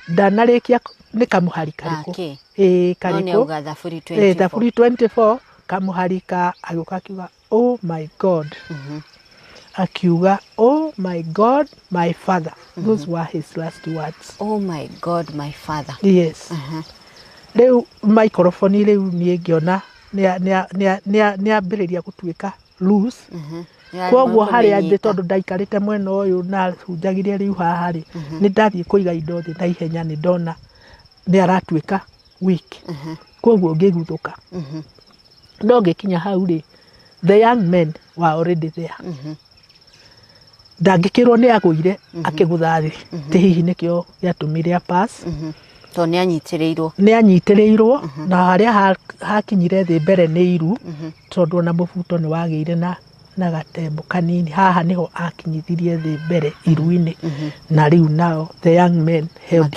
Ndanarĩkia nĩ kamũhari karĩkũ? Ake. Ĩĩ. No nĩ Karĩkũ? auga Thaburi Ĩĩ. 24. Thaburi 24, kamũhari ka, agĩũka akiuga, "Oh my God." Akiuga, "Oh my God, my father." Those were his last words. "Oh my God, my father." Yes. Rĩu microphone, rĩu niĩ ngĩona nĩ ambĩrĩria gũtuĩka loose. Koguo harĩa ndĩ, tondũ ndaikarĩte mwena ũyũ na hunjagirie, rĩu haha rĩ, nĩ ndathiĩ kũiga indo thĩ na ihenya, nĩ ndona nĩ aratuĩka weak, koguo ngĩguthũka. No ngĩkinya hau rĩ, the young men were already there. Ndangĩkĩrwo nĩ agũire akĩgũtha thĩ, ti hihi nĩkĩo gĩatũmire a pass. Tondũ nĩ anyitĩrĩirwo. Nĩ anyitĩrĩirwo, na harĩa hakinyire thĩ mbere nĩ iru, tondũ ona mũbuto nĩ wagĩire na gatembo kanini. Haha nĩho akinyithirie thĩ mbere iru-inĩ, na rĩu nao the young men held